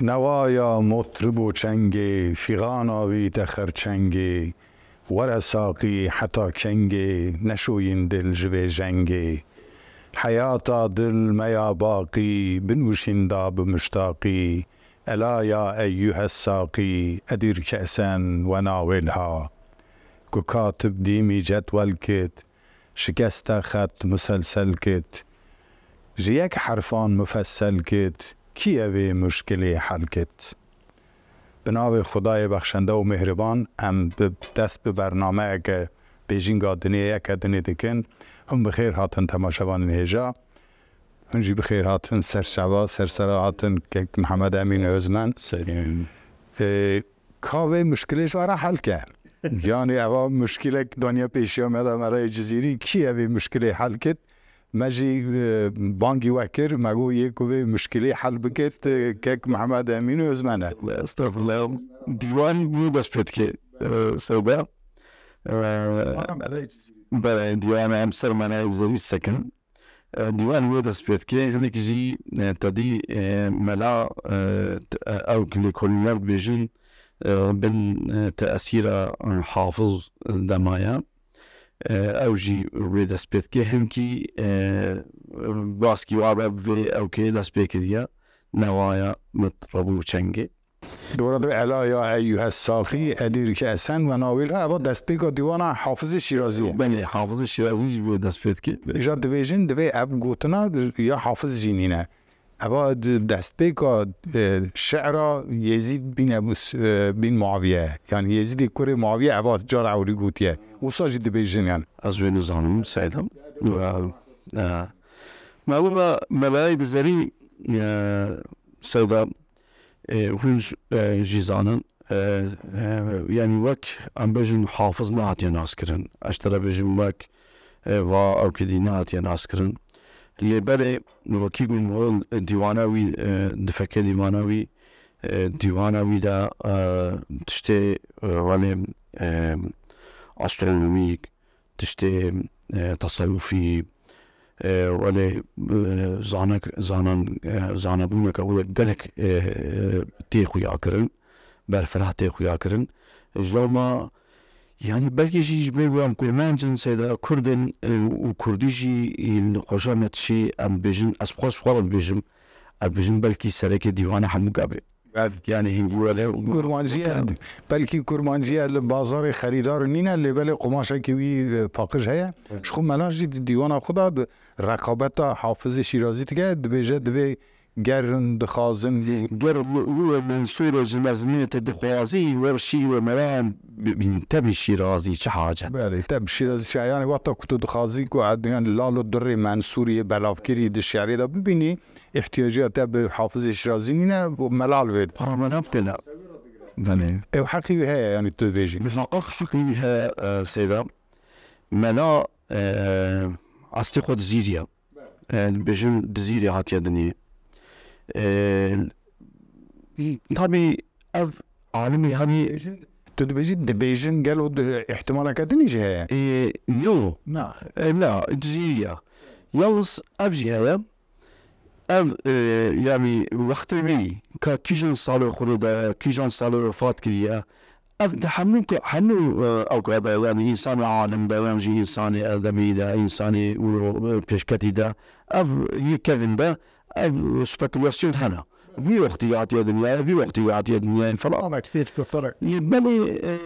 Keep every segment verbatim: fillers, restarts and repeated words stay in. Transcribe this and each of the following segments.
Newaya motrib û çengê, fîxana wî te xerçengê. Were saqî heta kengê, neşoyîn dil ji vê jengê. Heyata dil me ya baqî, binûşîn da bi miştaqî. Ela ya eyyuhes saqî, edir kesen wena wêlha. Ku katib dîmî cetwel kit, şikeste xet muselsel kit. Ji yek herfan mufessel kit, kî ye vê muşkilê hel kit? Bi navê Xwedayê bexşende û mêhriban em bi dest bi bernameyeke bêjînga dinê yeke dinê dikin. Hûn bi xêr hatin temaşevanên hêja. Hûn jî bi xêr hatin ser çava, ser sera hatin kek Mihemed Emîn Ozmen. Serî. Ê, ka vê muşkilê ji we re hel ke. Yanî eva muşkilek daniya pêşiya me de, me re yê Cizîrî, kî ye vê muşkilê hel kit? Me jî, e, bangî we kir, me got yê ku vê muşkilê hel bikit, e, kek Mihemed Emîn Ozmen e. Estağfurullah. Dîwan wî dest pê dike, e, Sewda. E, Bana me re yê Cizîrî. Belê, dîwana em ser me re yê Cizîrî sekin. E, dîwan wê dest pê dike, hinek jî, e, tedî, e, mela, e, t-, e, ew ki lêkolîner dibêjin, e, bin, e, tesîra, e, Hafiz de maye. E, ew jî wê dest pê dike. Hinkî, e, baskî wa be vê ew kê dest pê kiriye. Newaya mit rebû çengê. Dora de ela ya eyyuhes saqî, edir kesen wena wêlha, eva destpêka dîwana Hafizê Şîrazî ye. Belê, Hafizê Şîrazî jî vê dest pê dike. Îja dibêjin, divê ev gotina ya Hafiz jî nîne. Eva di destpêka, e, şi'ra Yezîd bîn Ebu S-, e, bîn Muaviye. Yanî Yezîdê kurê Muaviye eva cara ewlî gotiye. Wisa jî dibêjin yani. Ez wê nizanim, Seyda. E, e, me wila melayê dizerî, e, Seyda. E, hûn j-, e, jî zanin, e, e, yanî wek em bêjin Hafiz nehatiye naskirin. Ez ji te re bêjim wek, e, va ew kedî nehatiye naskirin. Lê belê wekî ku hol dîwana wî, e, difeke dîwana wî, e, dîwana wî de, e, tiştê, e, welê, e, astronomîk, tiştê, e, tesewufî, e, welê, e, zanek-, zanan-, e, zanebûneke wê gelek, e, e, tê xuya kirin, berfireh tê xuya kirin. Ji loma, yanî belkî jî ji ber ku em kurmanc in, seyda kurd in, e, û kurdî jî, e, li xweşa me dişî, em dibêjin, ez xwe ji xwe re dibêjim, ez dibêjim belkî serekê dîwana hemû gavê. Belkî. Yanî hingî wele. Kurmanciye, belkî kurmanciye li bazarê xerîdar nîne, lê belê qumaşekî wî, e, paqij heye. Evet. Ji xwe mela jî di dîwana xwe de di reqabeta Hafizê Şîrazî dike, dibêje divê gerin, dixwazin. Ger wê mensûrê ji nezmê te dixwazî, wer şî wê mela bi-, bîn te bi Şîrazî çi hacet? Belê, te bi Şîrazî çi, yanî wexta ku tu dixwazî ku ed-, yanî lal û durê mensûrî yê belavkirî di şi'rê de bibînî, îhtiyacîya te bi Hafizê Şîrazî nîne, û melal vê. Para me ne bikene. Belê. Ew heqî wî heye, yanî tu dibêjî. Miheqeq heqî wî heye, e, Seyda. Mela, e, astê xwe dizîriye. E, dibêjin dizîrê hatiye dinê. E, tabî ev alimê herî. Tu dibêjî dibêjin, gelo di-, ihtimaleke din jî heye? E, yo. Na. E, na, dizîriye. Yalnız ev jî heye. Ev, e, yanî wextê wî ka kîjan salê xwe de, kîjan salê wefat kiriye, ev di hemû ke-, hemû, e, ewka de, yanî însanê alim de, yan jî însanê edemî de, însanê û, e, pêşketî de, ev yê kevin de, ev spekulasyon hene. Vî wextî hatiye dinyayê, vî wextî hatiye dinyayê falan. Yê belê, e,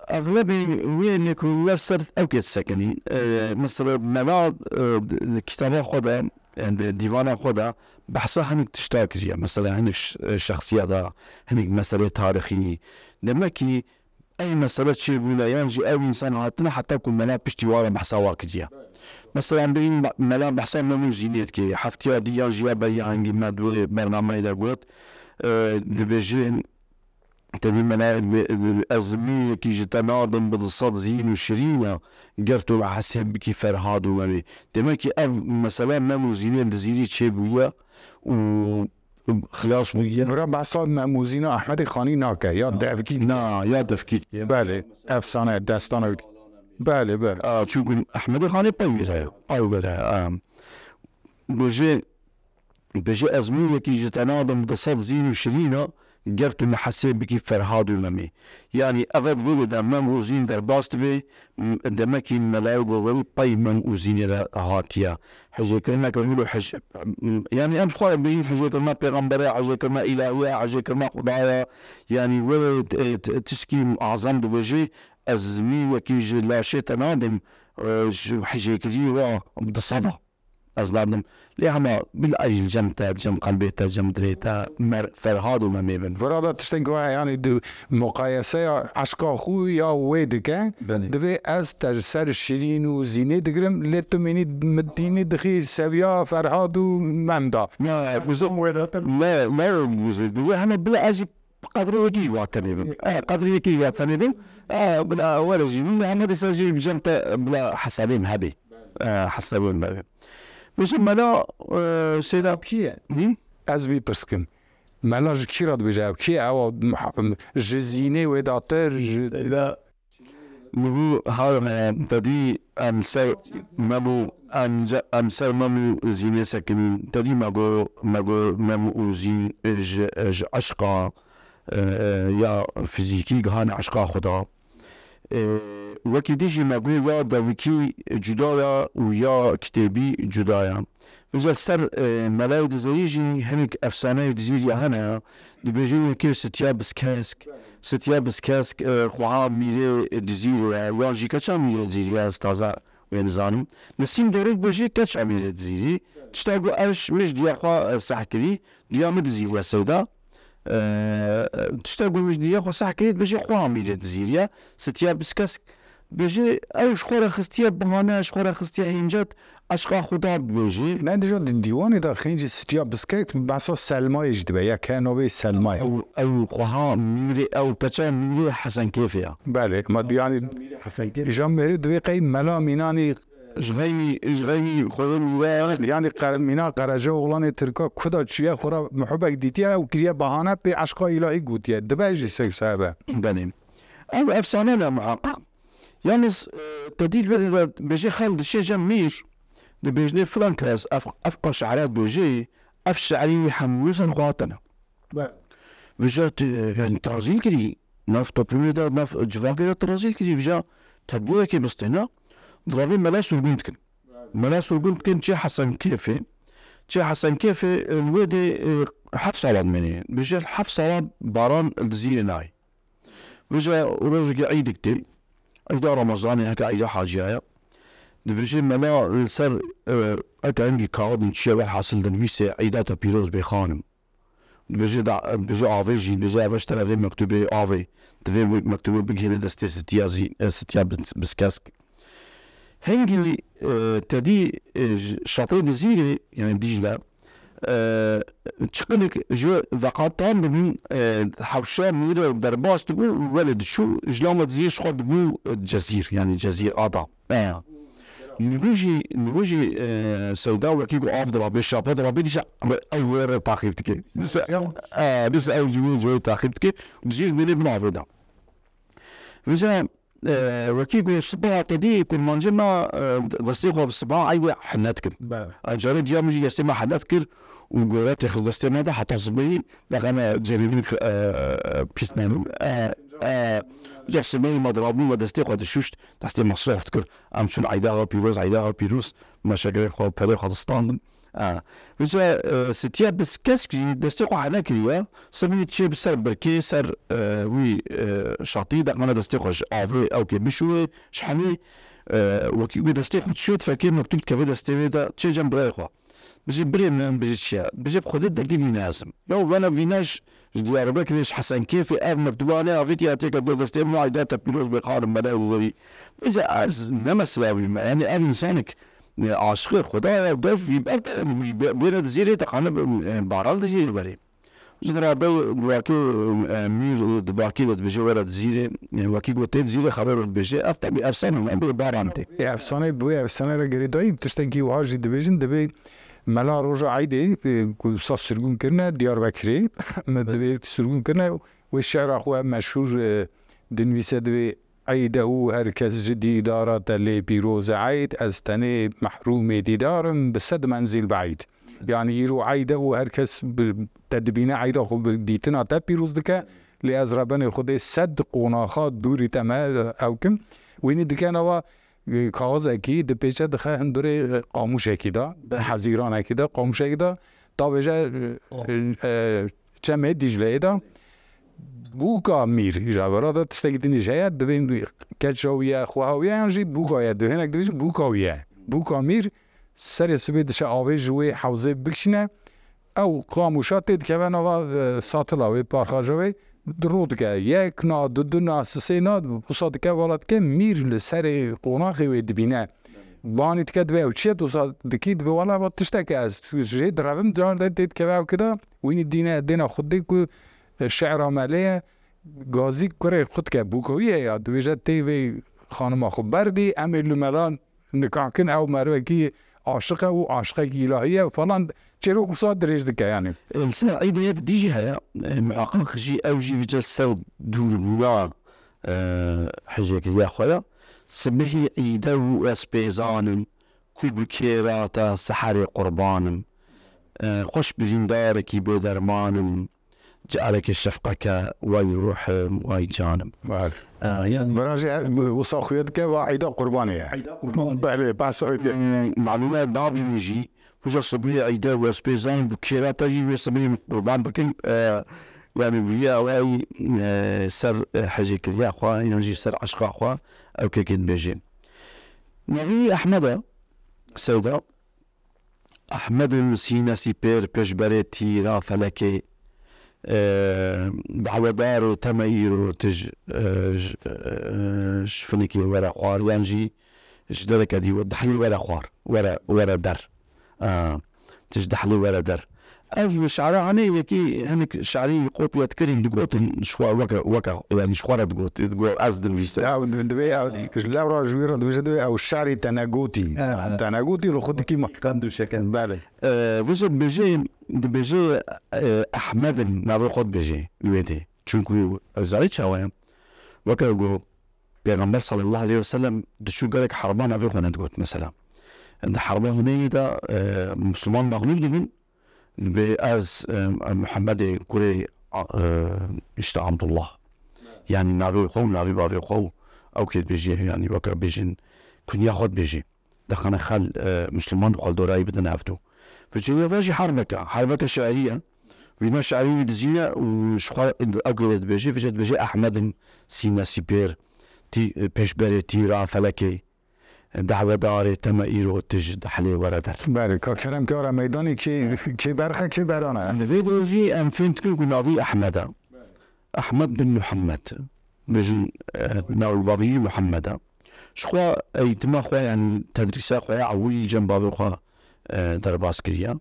exlebê wê lêkolîner ser ew kê disekinî. E, mesela mela, e, di, di kitaba xwe de, e, di dîvana xwe de behsa hinek tişta kiriye. Mesela hinek ş-, e, şexsiya da, hinek meselê tarixî. Demek ki ev mesele çêbûne, yan jî ew însan hatine heta ku mela piştî wa re behsa wa kiriye. Mesela em bêjin me-, mela behsa Memû Zînê dike. Heftiya dî yan jî ya beriya hingî me di wê bernameyê de got, e, dibêjin, Tevî me ne, ez miyekî ji te nadim bi di sed zîn û şirîn e, ger tu hesê bikî Ferhad û Memî. Demek ki ev mesele Mem û Zînê li Zîrî çêbûye û xilas bûye. Bira behsa Mem û Zîna Ehmedê Xanî nake, ya Devkî dike. Na, ya Devkî dike. Belê, efsane, destana wî. Belê, belê. A, çunku Ehmedê Xanê pey wî re, pey wî re, a. Bêje, Dibêje ez mî wekî ji te nadim di sed zîn û şirîna, ger tu min hesê bikî Ferhad û Memê. Yanî ev ev vê de Mem û Zîn derbas dibe, m-, demekî Melayo Dozerî pey Mem û Zînê re hatiye. Hejêkirina ke wilo hej-, yanî em xwe bêjin hejêkirina pêxemberê, hejêkirina îlahî ye, hejêkirina Xuda ye. Yanî wê t-, t-, tişkî azam dibêje, ez mî wekî ji laşê te nadim, e, ji hejêkirî re di seda. Ez nadim. Lê hema bil ay cem te, cem qelbê te, cem dilê te, mer Ferhad û Memê bin. Vira da tiştek wa, yanî di muqayeseya eşqa xwe ya wê dike. Belê. Divê ez te ser Şirîn û Zînê digirim, lê tu mînî midînî dixî seviya Ferhad û Mem da. Ne, bu zî-, ne, ne, bu zî-, bu hema bila ez jî qedrê wekî wa tenê bim. E, qedrê wekî wa tenê bim. E, bila were jî, min hema dîsa jî cem te bila hesabê min hebê. E, hesabê min hebê. Vêşe mela, e, seyda. Kî ye? Hı? Ez vî pirs kim. Mela ji kî re dibêje ev? Kî ye ew? Ji Zînê wêdatir, ji Seyda. Li bo her, e, tedî em ser Mem û em ce-, em ser Mem û Zînê sekinîn. Tedî me got, me got Mem û Zîn, e, ji, e, ji eşqa, e, e, ya fizîkî gihane eşqa Xuda. E, wekî dî jî me got ya devikî cuda ya û ya kitêbî cuda ya. Vêca ser, e, Melayê Dizeyî jî hinek efsaneyê Dizîrî ya hene ya. Dibêjin wekî Sitiya Biskesk. Sitiya Biskesk, e, xweha Mîrê Dizîrî ye. Yan jî keça Mîrê Dizîrî ye, ez taze wê nizanim. Nesîm Dorê dibêjê keça Mîrê Dizîrî. Tişta ku ev ji min ji diya xwe, e, seh kirî. Diya min Dizîrî ye Seyda. E, tişta ku min ji diya xwe seh kirî, dibêjê xweha Mîrê Dizîrî ye. Sitiya Biskesk. Dibêje, ew ji xwe re xistiye bahane, ji xwe re xistiye hêncet, eşqa Xuda dibêje. Ne, dija di dîwanê de xêncî Sitiya Biskek behsa Selmayê jî dibe, ya ke navê Selmayê. Ew, ew xweha Mîrê, ew keça Mîrê Hesen Kêfê ya. Belê, ma yanî Hesen Kêfê. Îja Mêrê divê qey Mela Mînanî. Ji xeynî, ji xeynî xwedê Mîrê ya. Yanî qer-, Mîna Qerecaoxlanê Tirka ku da çûye xwe re muhibek dîtiye, ew kiriye bahane pê eşqa îlahî gotiye. Dibe jî sek sahibe. Belê. Ev efsane ne muheqeq. Yalnız, e, te dî li vê de bêjê xelk dişê cem mîr, dibêjnê filan kes, ev, ev qas şe'ra dibêjê, ev şe'rî wî hemû ser xwe hatine. Be. Vêca tu, e, yani, terazîl kirî, nav toplumê de, nav civakê de terazîl kirî, vêca tedbûrekê bistêna, dirabê mela surgûn dikin. Mela surgûn dikin, çê Hesen Kêfê, çê Hesen Kêfê, e, li wê dê, e, heft sala dimênê. Bêje heft sala baran li Dizîrê nayê. Vêca rojekê eydek tê, eyda Remezanê heke eyda haciya ye. Dibêje mela li ser, e, heke hingî kaxidin çiye, welhasil dinivîsê eyda te pîroz bê xanim. Dibêje da, dibêje avê jî, dibêje eve ji te re vê mektubê avê. Divê wê mektubê bigihîne destê Sitiya zî, e, Sitiya Bis-, Biskesk. Hingî, e, tedî, e, ji şatê Dizîrê, yani Dîcle, e, çiqinik ji veqatan dibû, e, hewşa Mîr derbas dibû û welê diçû, ji lama Dizîrê ji xwe dibû, e, cezîr, yani cezîr ada. E. Li bo jî, li bo jî, e, sewda wekî ku av dirabê, şapa dirabê, dîsa ew wê re taqîb dike. Dîsa, e, dîsa ew ji wê, ji wê taqîb dike. Dizîr mêrê bin avê da. Vêca, e, wekî ku sibaha te dî kurmancê me, e, destê xwe bi sibaha eywê hene dikin. Bele. E, carê diya min jî destê me hene dikir û gore têxist destê me de heta sibehî, deqene cerîbîn, e, pîs nebû. E, e, vêca sibehî me dirabû me destê xwe dişuşt, destê me sox dikir. Em çûn eyda xwe pîroz, eyda xwe pîroz, me şekerê xwe, perê xwe distandin. E, vêca, e, Sitiya Biskesk jî destê xwe hene kiriye. Sibî çê bi ser birkê, ser, e, wî, e, şatî, deqane destê xwe ji avê ewkê bişûye, ji hemî, e, wekî wê destê xwe dişûye, difekê mektûb dikeve destê wê de, çê cem birayê xwe. Bijê birê min, bijê çi ye? Bijê bi Xwedê derdî vîne ez im. Ya wena vîne ji, ji Diyarbekirê, ji Hesen Kêfê, ev mektuba ne avêtiye têke destê min, eyda te pîroz bê xanim, mele zerî. Bijê ez ne mesela wî me. Yani ev insanek, e, aşiqê Xweda ye, dev wî ber de, wî be-, bêne Dizîrê te qane, e, baral Dizîrê berê. Ji dira be wekî, e, mîr û dibakî de dibêje were Dizîrê, e, wekî ku tê Dizîrê xeber dibêje, ev tabi efsane ne, bi baran tê. Efsane, bi wê efsane re girêdayî tiştekî wiha jî dibêjin, divê mela roja eydê, e, ku sa sirgûn kirine Diyarbekirê, me divê sirgûn kirine, wê şehra xwe meşhûr, e, dinivîse divê Eyd e û her kes ji dîdara te lê pîroz e eyd, ez tenê mehrûmê dîdar im, bi sed menzîl beîd. Yani îro eyd e û her kes bi, te dibîne eyda xwe bi dîtina te pîroz dike. Lê ez rebenê Xwedê sed qonaxa dûrî te me ew kim. Wînî dike nava, e, kaxizekî dipêçe dixe hindurê, e, qamûşekî de, hezîranekî de, qamûşekî de, davêje, e, e, çemê Dîcleyê de. Bûka mîr, ji evera de tiştekî din jî heye, divê keça wî ye, xweha wî ye, yan jî bûka ye, di hinek divê jî bûka wî ye. Bûka mîr serê sibê diçe avê ji wê hewzê bikişîne, ew qamûşa tê dikeve nava, e, satila wê, parxaja wê, di rû dike. Yek na, du, du na, sisê na, wisa dike, vala dike, mîr li serê qonaxê wê dibîne. Banî dike, divê ew çi ye, tu wisa dikî, divê vala va tiştek e, ez jê direvim, car de tê dikeve ew kida, wînî dîne, dêna xwe dê ku, e, şe'ra me lê ye, gazî kurê xwe dike, bûka wî ye ya, dibêje tê vê xanima xwe berdî, em ê li mela nikakin, ew merivekî aşiq e û aşiqekî îlahî ye falan, çêrok wisa dirêj dike yani. Li ser eydê yek dî jî heye, e, muheqeq jî ew jî vêce ser dûrbûna, e, hicêkiriya xwe ya. Sibihî eyde û ez pêzan im, ku bi kêra te seherê qurban im. E, xweş birîndarekî bêderman im, carekê şefqeke, way ruhim, way canim. Belê. E, yani Vira jî, e, wisa xuya dike, va eyda qurbanê ye. Eyda qurbanê. Belê, behsa wê dike. E, malûme nabînî jî, kuja sibihê eyde û ez pêzan im, bi kêra te jî wê sibihê min qurban bikin. E, yani vîya ew ey, e, ser, e, hecêkiriya xwe, yan jî ser eşqa xwe, ew kekê dibêje. Navî Ehmed e, Sewda. Ehmed in sîne sîpêr pêşberê tîra felekê, e, dawedar û te me îro tu ji, e, ji, e, ji finikê were xwar, yan jî ji dereke dî we dehlê were xwar, were, were der. E, tu ji dehlê were der. Ev şara hanê yekî hinek şarî kopya dikirin, digotin, ji xwe weke, weke, yani ji xwe re digot, digot, ez dinivîsim. Ya, di-, divê ew, ji lewra ji wî re dibêje, divê ew şarî te negotî. Ha, ha. Te negotî, li xwe dikî ma. Kan dûşeken. Belê. Ee, vêca dibêje, dibêje, e, Ehmed in, navê xwe dibêje, wê dê. Çunku zarê çawa ye? Weke go, Pêxember sallallahu aleyhi ve sellem diçû gelek herba navê xwe nedigot mesela. Di herba huneyê de, e, Müslüman mexlûb dibin, Dibê ez, e, Muhammedê kurê, e, işte Abdullah. Yani navê xwe û navê bavê xwe û ew kê dibêjê, yani weke bêjin kunya xwe dibêjê. Dixane xel, e, Müslüman xwe li dorayî bidin ev du. Vêca wê ve jî herbeke, herbeke şairî ye. Vîna şairî wî dizîne û ji xwe ew kê dibêjê, vêca dibêjê Ehmed in sîne sîpêr, tî, pêşberê tîra felekê. Dehwedarê te me îro tu ji dehlê were der. Belê, ka kerem ke ara meydanê kê, kê berxe, kê berane. Li vê de jî em fêm dikin ku navî Ehmed e. Ehmed bin Muhammed. Bêjin, e, nav bavî jî Muhammed e. Ji xwe eğitime xwe, yani tedrîsa xwe ya ewilî cem bavê xwe, e, derbas kiriye.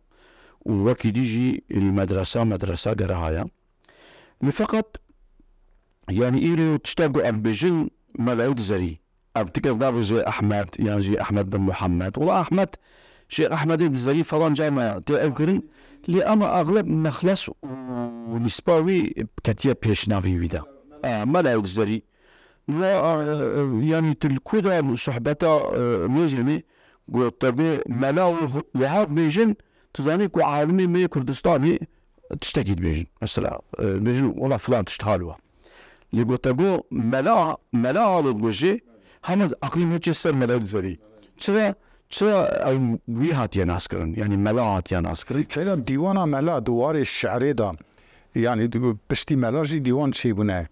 Û wekî dî jî li medresa, medresa gere haya. Lê feqet, yani îro tişta ku em bêjin, melayî dizerî. Ev ti kes nabêje Ehmed, yan jî Ehmed bin Muhammed. Wela Ehmed, Şêx Ehmedê Dizerî falan cay me tê ew kirin. Lê ama axleb mexles û nîsba wî ketiye pêş navê wî de. E, Mela ew Dizerî. Ve, e, e, yani tu li ku de sohbeta, e, mêjemê, got te bê Mela û wiha bêjin, tu zanî ku alimê me yê Kurdistanê tiştekî dibêjin. Mesela, e, dibêjin, wela filan tişt hal wa. Lê gote go mela, mela alo dibêjê, hema aqilê me çê ser mela dizerî. Çira, çira ew wî hatiye naskirin, yanî mela hatiye naskirin. Seyda dîwana mela di warê şi'rê de, yanî di, piştî mela jî dîwan çêbûne.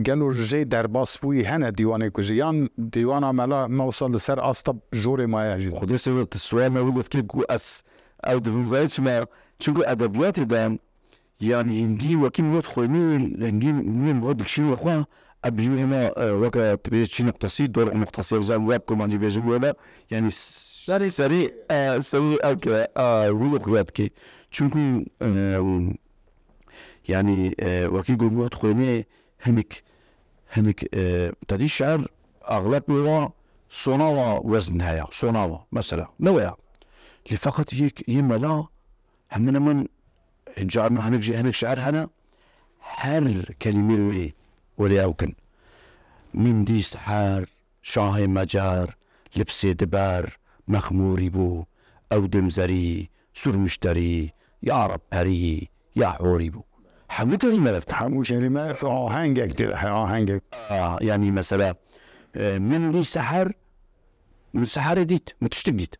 Gelo jê derbas bûyî hene dîwanê ku jî, yan dîwana mela me wisa li ser asta jorê maye jî? Xwedê sê tu sual me wî gotkê ku ez ew dibim vayê çima, çunku edebiyatê de Yanî hingî wekî min got xwênê, hingî min got dikişîn wexwe, ez bijîm hema, e, weke tu bêjî çî nuqtesî, dor nuqtesî, ez web komancî bêjim wele, yanî s-, Serê. serê, e, serê ev ke, e, wilo xuya dike. Çunku, e, yanî, e, wekî got min got xwênê hinik, hinik, e, tedî şer, axleb wê wa sona wa wezn heye, sona wa, mesela. Ne waya. Lê feqet yek, yê mela, Hemin hemin carna hinek jî hinek şiir hene. Her kelîmê wê wêrê ew kin. Min dî seher, şahê mecar, lipsê diber, mexmûrî bû, ew dêmzerî, Sur muşterî, ya Reb perî, ya horî bû. Hemû kelîme lefte. Hemû kelîme ahengek tê de, he, ahengek. A, yanî mesela, e, min dî seher, min seherê dît, min tiştik dît.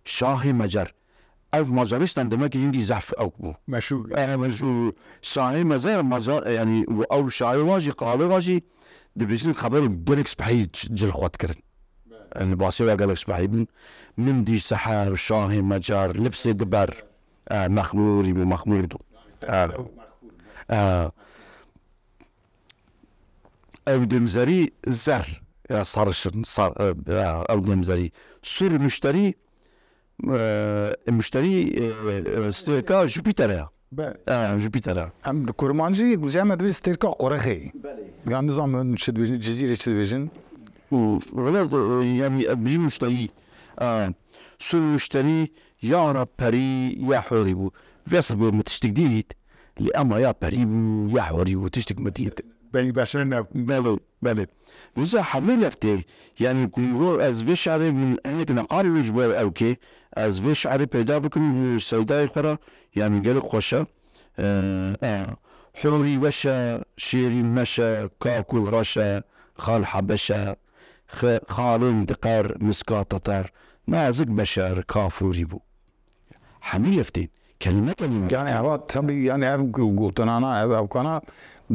Şahê Mecar. Ev Macaristan demek ki hindî zehf ewk bû. Meşhur. E, meşhur. Şahê Mecar, Macar, e, yanî û ew şahê wa jî, qalê wa jî dibêjin xeberê gelek spehî ç-, cil xwe dikirin. Li basê ve gelek spehî bûn. Min dî seher, şahê Mecar, libsê diber. E, mexmûrî bû, mexmûr dû. E, e, ew demzerî zer, ya sarışın, sar, e, ya, ew demzerî. Sur muşterî, e, muşterî, e, e, stêrka Jupiter ya. Be. E, Jupiter ya. Em di kurmancî guzeme divê stêrka Qurexê. Belê. Ya nizam çi dibêjin, Cizîrê çi dibêjin? Û wele, e, yanî, e, bijî muşterî, e, sur muşterî, ya Rab perî, ya horî bû. Vê sebê min tiştik dît, lê ema ya perî bû, ya horî bû, tiştik min dît. Belî beşer ne. Belê, belê. Vêca hemî leftê, yanî ku ez vê şerê min hinek neqarî wê ji bo ew kê, ez vê şerê peyda bikim, Seydayê xwe re, yanî gelek xweş e. E, e, Horî weş e, şêrîn meş e, kakul reş e, xal hebeş e, xe-, xalên diqer, miska teter, nazik beşer, kafûrî bû. Hemî leftên, kelîme kelîme. Yani eva tabii yani ev gu-, gotinana, ev ewkana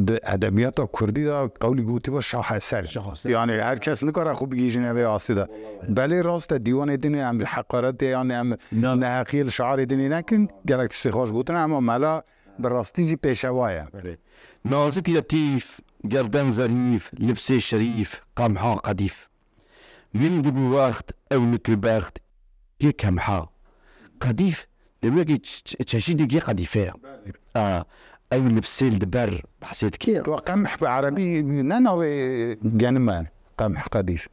di edebiyata kurdî de qewlî gotî ve şaheser. Şaheser. Yani her kes nikare xwe bigihîjin evê astê de. Belê rast e, dîwanê dinê em heqaretê yani em neheqiyê li şiarê dinê nekin, gelek tiştê xweş gotin ama mela bi rastî jî pêşewa ye. Belê. Nazik letîf, gerden zerîf, libsê şerîf, qemha qedîf. Min dibû wext ew nikî bext yê kemha. Qedîf, dewekî ç-, ç-, çeşîdekî qedîfe ye. A, ew libsê li diber behsê dike. Tu qemh bi erebî ne navê genim e? Qemh qedîf.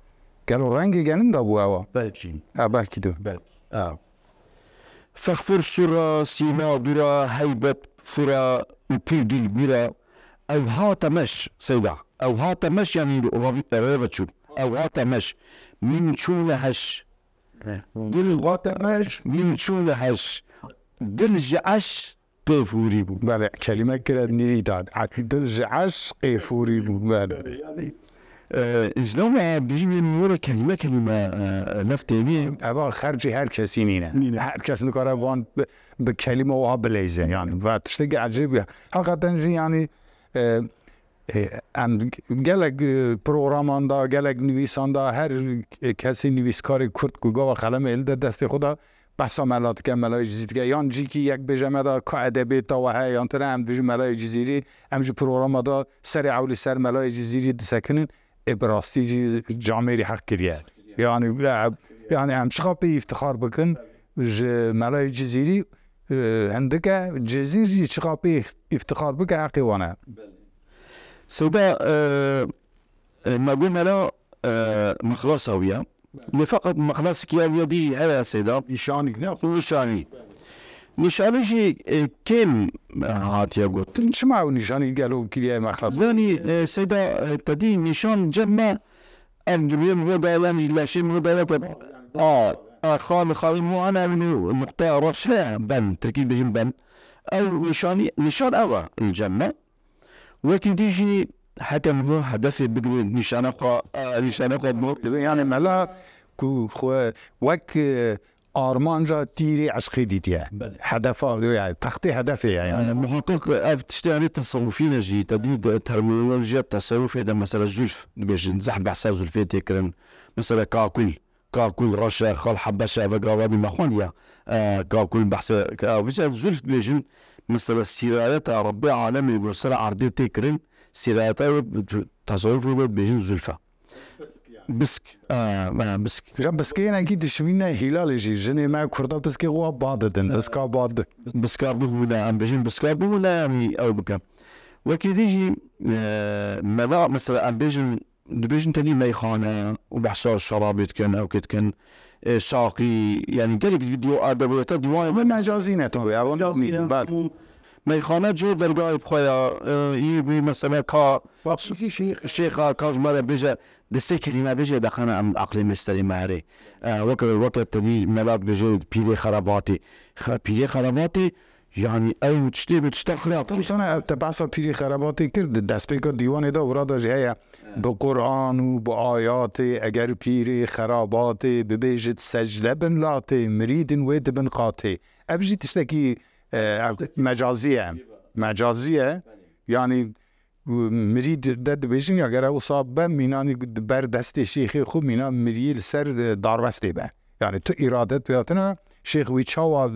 Gelo rengê genim de bû ewa? Belkî. Ha, belkî de. Belkî. Ha. Fexfur sura, sîma dura, heybet fura û pir dil bira. Ew hate meş, Seyda. Ew hate meş, yanî ravî-, rêve çû. Ew hate meş. Min çûne heş. Dil hate meş. Min çûne heş. Dil ji eş qêfûrî bû. Belê, kelîme kire nîrî dan. Dil ji eş qêfûrî bû. Belê. Yanî, e, ji lewma bijî wê min were kelîme kelîme, e, lef tênî. Eva xercê her kesî nîne. Nîne. Her kes nikare van bi, bi kelîme wiha bileyze. Yani, ve tiştekî ecêb ye. Hakikaten jî yani, e, e, em gelek, e, programan da, gelek nivîsan da, her, e, kesî nivîskarê kurd ku gava xelemê li de destê xwe da, behsa mela dike, melayê Cizîrî dike, yan cîkî yek bêje me da ka edebê tawa heye, yan tune em dibêjin melayê Cizîrî, em ji programa da serê ewlî ser melayê Cizîrî disekinin, ê bi rastî jî camêrî heq kiriye. Yani, e, yani em çiqa pê îftixar bikin ji melayê Cizîrî, e, hindik e, Cizîr jî çiqa pê îftixar bike heqê wan e. Seyda, e, E, me got mela, e, mexlasa wî ye. Lê feqet mexlasekî ya wî ya dî heye Seyda. Nîşanî, ne? Nîşanî. Nîşanî jî, e, kêm, e, hatiye gotin. Çima ew nîşanî gelo kiriye mexlas? Yanî, e, Seyda, e, te dî nîşan cem me, ev duruyê min ve daye, em jî leşê min ve daye, a, a, xal, xalê min ane ev nuqteya reş heye, ben, tirkî dibêjin ben. Ew nîşanî, nîşan ew e, cem me. Wekî dî jî heke min hedefê bigire nîşana xwe, e, nîşana xwe bo. Divê yani mela ku xwe wek, e, armanca tîrê eşqê dîtiye. Belê. Hedefa, yani textê hedefê ye yani. E, muhakkak ev tiştê yani tesewufî ne jî, te dî de terminolojiya tesewufê de mesela zulf dibêjin, zehf behsa zulfê tê kirin. Mesela kakul. Kakul reş e, xal hebeş e, ve gavanî me xwendiye. E, kakul behse, ka-, vêca zulf dibêjin, mesela sîrayeta Rebbê alemê ku ser erdê tê kirin, sîrayeta wê, tasawufê wê dibêjin zulf e. Bisk. E, e, bisk. Ja biskê hinekî dişibîne hîlalê jî. Jinê me kurda biskê xwe ba didin. Biska ba di. Biska bihûne, em bêjin biska bihûne, em ew bikin. Wekî dî jî, e, mela, mesela em bêjin dibêjin tenî meyxane û behsa şerabê dikin, ewkê dikin, e, saqî, yani gelek vîdeo edebiyata dîwanê. Ama mecazî ne tabii, ew Mecazî ne, nî, bel. Hemû, Meyxane cihê dergahê bi xwe ya, e, yî wî mesela ka şêxa ka ji me re bêje, di sê kelîme bêje, dexane em aqlê me serê me herê. E, weke, weke te dî mela dibêje pîrê xerabatê. Xe-, pîrê xerabatê, yanî ew tiştê bi tişta xirab. Tam sana ev te behsa pîrê xerabatê kir, di destpêka dîwanê de û ra da jî heye. Bi Quran û bi ayatê, eger pîrê xerabatê bibêjit secde bin latê, mirîdin wê dibin qatê. Ev jî tiştekî, e, ev mecazî ye. Mecazî ye. Yanî, û mirîd de dibêjin ya gere wisa be mînanî di ber destê şêxê xwe mîna miriyê li ser, e, darwestê be. Yanî tu îradet pêhatina şêx wî çawa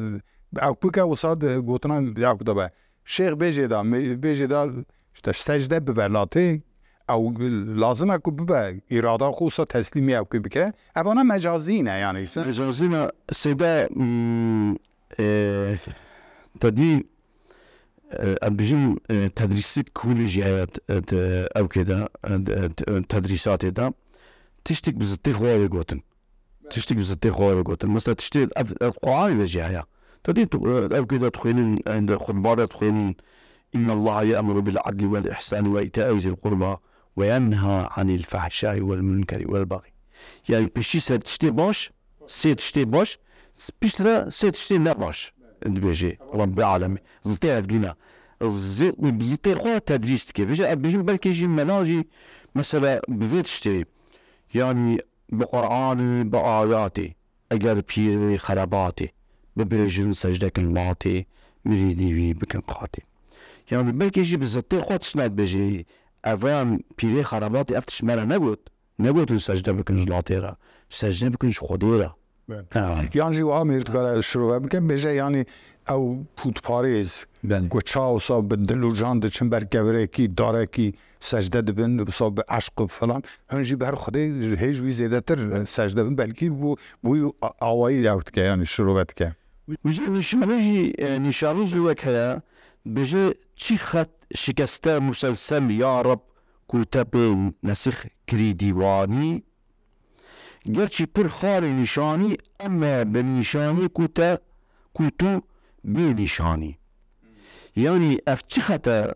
ew bike wisa di gotina ew de be. Şêx bêjê da, mirîd bêjê da işte secde bibe latê, ew lazim e ku bibe, îrada xwe wisa teslîmî ew kê bike. Evana mecazî ne yanî. Mecazî ne sêde, mm, e, te dî, e, em bijim, e, tedrîsik hûlê jî heye, e, te-, ew kê de, e, te-, tedrîsatê de tiştik bi zittê xwe wê gotin. Tiştik bi zittê xwe wê gotin. Mesela tiştê ev, ev Qur'anê de jî heye. Te dî tu, e, ev kê de dixwînin, e, di xutba de dixwînin, "İnnallaha ye'muru bil adli vel ihsani ve ita'i zil qurba ve yenha anil fahşai vel munkeri vel bagî." Yani piştî ser tiştê baş, sê tiştê baş, piştre sê tiştê ne baş dibêje Rabbê Alemî. Zitê hevdîna. Zê-, zitê xwe tedrîs dike. Vêje ev bêjin belkê jî mela jî mesela bi vê tiştê, yanî bi Qur'anê, bi ayatê, eger pîrê xerabatê bibêjin secde kin latê, mirîdî wî bikin qatê. Yanî belkê jî bi zitê xwe tişt ne dibêje, evan pîrê xerabatê ev tişt me re negot. Negotin secde bikin ji latê re. Secde bikin ji Xwedê re. Evet. Ha. Yan jî wiha mêr dikare şirove bike, bêje, yanî ew pûtparêz Belê. ku çawa wisa bi dil û can diçin ber kevirekî, darekî secde dibin, wisa bi eşq û filan, hûn jî ber Xwedê hê ji wî zêdetir secde bin, belkî bû, bû a-, awayî ew dike, yanî şirove dike. Wî jî nîşanî jî, e, nîşanî jî wek heye, bêje, "Çi xet şikeste muselsel ya Reb, ku te pê nesix kirî dîwanî." Gerçî pir xalê nîşanî, eme bi nîşanî ku te, ku tu bê nîşanî. Yanî ev çi xete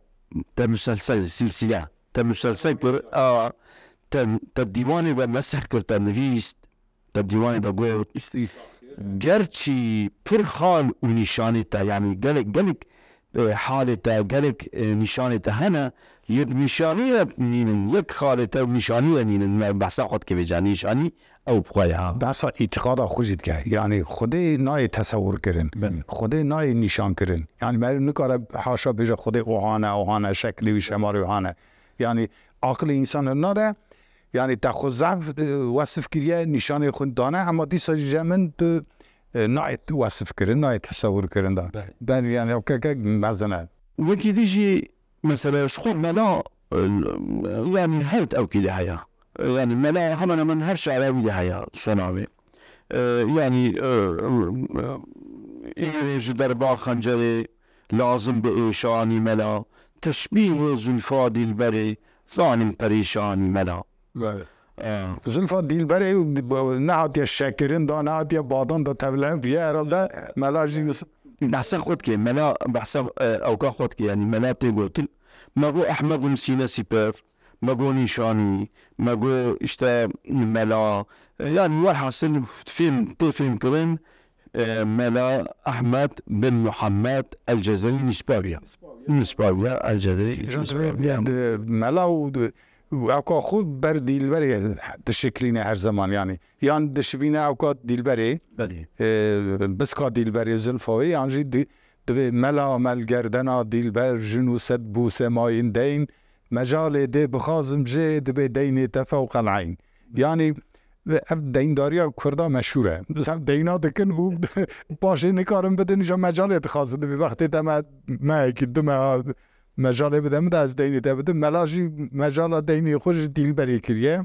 te muselsel, silsile, te muselsel kir, a, te, te dîwanê ve mesih kir, te nivîst, te dîwanê de got. Gerçî pir xal û nîşanî te, yanî gelek, gelek e, halê te, gelek, e, nîşanê te hene, yek nîşanî re nînin, yek xalê te nîşanî re nînin, me behsa xwe dike vêca nîşanî ew bi xwe ya. Behsa îtîqada xwe jî dike. Yanî Xwedê nayê tesewur kirin. Belê. Xwedê nayê nîşan kirin. Yanî meriv nikare haşa bêje Xwedê oha ne, oha ne, şeklê wî, şemalê wî oha ne. Yanî aqilê însan nade, yanî te xwe zehf, e, wesif kiriye, nîşanê xwe dane, ema dîsa jî je min tu, e, nayê wesif kirin, nayê tesewur kirin da. Belê. Belê, yanî ew keke mezin e. Wekî dî jî mesela ji xwe mela, e, yanî her tewkî de heye. Yanî mela hemen hemen her şaira wî de heye, sona wê. E, yanî, e, e, ê ji derba xencerê lazim bi êşanî mela, teşbîhê zulfa dîlberê, zanim perêşanî mela. Belê. E. Zulfa dîlberê nehatiye şekirin da, nehatiye badan da, tevlihev bûye herhalde mela jî. Behsa xwe dike, mela behsa, e, ewka xwe dike, yanî mela tê gotin. Me got Ehmedin sîne sîper, me got nîşanî, me got işte mela. E, yanî welhasil fêm, tê fêm kirin, e, Mela Ehmed bin Muhammed El Cezerî nispaviya. Nispaviya El Cezerî. Ji nispaviya. Mela û û ewka xwe ber dîlberê dişiklîne her zeman, yanî. Yan dişibîne ewka dîlberê, Belê. e, biska dîlberê zilfa wê, yan jî di-, divê mela mel gerdena dîlber, jin û sed bûse mayîn deyn, mecalê dê bixazim jê, dibê deynê te fewqel eyn. Yanî, ev deyndariya Kurda meşhûr e. Mesela deyna dikin û paşê nikarin bidin, îja mecalê dixazin. Divê wextê te me, mehekî, du meha, Mecalê bide min de ez deynê te bidim. Mela jî mecala deynê xwe ji dîlberê kiriye.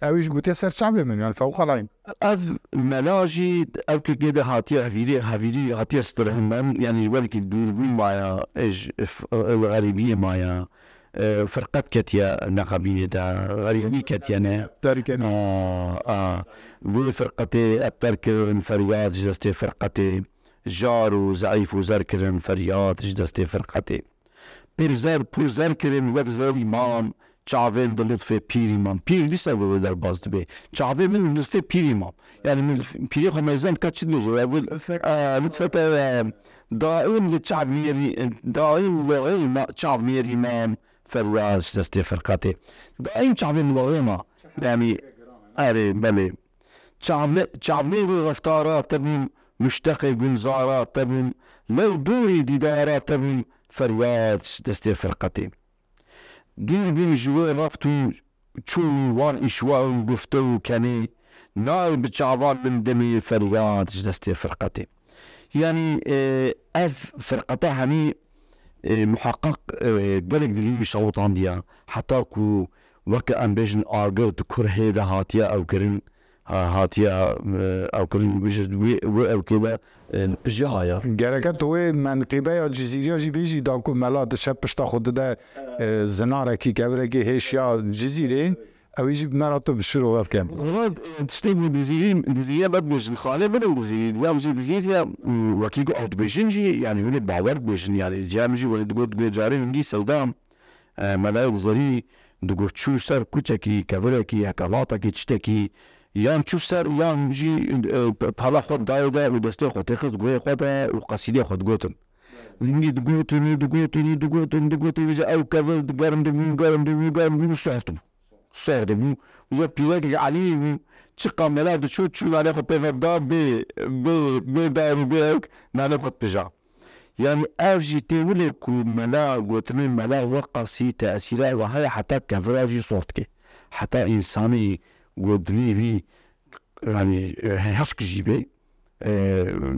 Ew jî gotiye ser çavê min, yani fewqalayn. Ev mela jî ev kekê de hatiye hevîrê, hevîrî hatiye stirhinden, yani welkî dûrbûn maya, ej, f-, xerîbiyê maya, e, firqet ketiye neqebînê de, xerîbî ketiye ne. Terk kene. A, a. Vê firqetê epter kirin, feryad ji destê firqetê. jar û zeîf û zer kirin feryad ji destê firqetê. Pir zer, pir zer kirin wek zerî mam, çavên di lutfê pîrî mam. Pîr dîsa wê derbas dibe. Çavê min lutfê pîrî mam. Yani min pîrê xwe meyzend ka çi dibêje? Ev, e, lutfeke, e, daim li çav mêrî, daim li ma-, çav mêrî mam. Feryad ji destê firqetê. Daim çavên li ma. Yani, erê, belê. Çavne-, çavnê wê reftara te bûm, muşteqê gulzara te bûm, lew dûrî dîdara te bûm, feryad ji destê firqetê. Dûr bûm ji wê reft û çûn û wan îşwa û gufte û kenê, nayê bi çavan min demê feryad ji destê firqetê. Yani, e, ev firqete henî, e, muheqeq, e, gelek dilî wî şewitandiye. Heta ku weke em bêjin agir di kurhê de hatiye ewkirin, ha-, hatiye, e, ewkirin, wî ji wê, wê ewkê de, e, pijî haya. Gereke tu wê menqîbeya Cizîriya jî bêjî, da ku mela diçe pişta xwe dide, e, zinarekî, kevirekî hêşiya Cizîrê, ew ê jî bi me re tu bi şirove bike. Wala, e, tiştê ku Dizîrî, Dizîriya me dibêjin, xalê min in Dizîrî, ya jî Dizîriya, e, wekî ku ew dibêjin jî, yani hûn ê bawer dibêjin, yani, ciya min jî wekî digot, digot carê hûn dî sewda, e, Melayê Dizîrî digot çû ser kuçekî, kevirekî, hekelatekî, tiştekî, yan çû ser, yan jî, e, pe-, pala xwe dayê de û destê xwe têxist guhê xwe de û qesîdê xwe digotin. Hingî digotin, digotin, digotin, digotin, vêca ew kevir digerim dibû, gerim dibû, gerim dibû, soft bû. Soft dibû. Vêca pîrekek elî bû. Çiqa mela diçû, çû nanê xwe pê ve da, bê, bê, bê dar û bê ewk, nanê xwe dipija. Yani ev jî tê wile ku mela, gotinên mela weqasî tesîra ew heye heta kevira jî soft dike. Heta însanî gotinê wî, yani, e, hişk jî bê, e,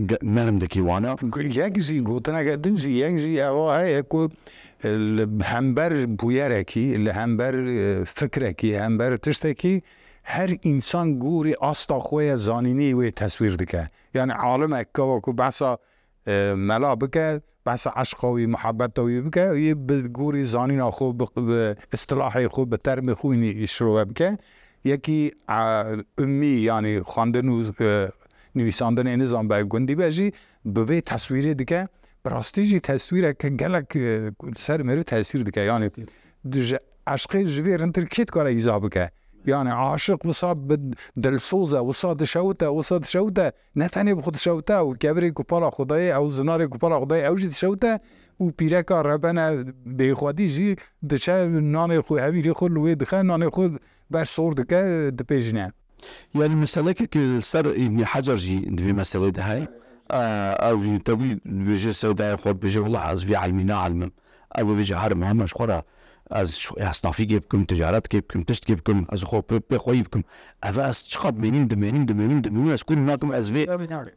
ge-, nerm dikî wana. Yek jî gotineke din jî, yek jî ewa heye ku, e, li hember bûyerekî, li hember, e, fikrekî, hember tiştekî her însan gorî asta xwe ye zanînî wê teswîr dike. Yani alimek ka ku behsa, e, mela bike, behsa eşqa wî, muhabbeta wî bike, yê bi gorî zanîna xwe, bi, bi istilahê xwe, bi termê xwe wî şirove bike. Yekî, e, ummî, yani xwendin û, e, nivîsandinê nizan be, gundî be jî bi vê teswîrê dike. Bi rastî jî teswîreke gelek, e, ser meriv tesîr dike. Yani ji eşqê ji vê rintir kê dikare îza bike? Yani aşiq wisa bi dilsoz e, wisa dişewite, wisa dişewite. Ne tenê bi xwe dişewite, ew kevirê ku pala xwe dayê, ew zinarê ku pala xwe dayê, ew jî dişewite û pîreka rebene bêxwedî jî diçe nanê xwe, hevîrê xwe li wê dixe, nanê xwe ber sor dike, dipêjîne. Yani meseleke ku li ser Îbnî Hecer jî di vê meselê de heye. Ew jî tewî dibêje sewdayê xwe, dibêje, wela ez vî elmî naelimim. Ev dibêje herim heme ji xwe re ez esnafîkê bikim, ticaretkê bikim, tiştkê bikim, ez xwe pê, pê xweyî bikim. Ev ez çiqas dimênim, dimênim, dimênim, dimênim, ez kûr nakim, ez vê,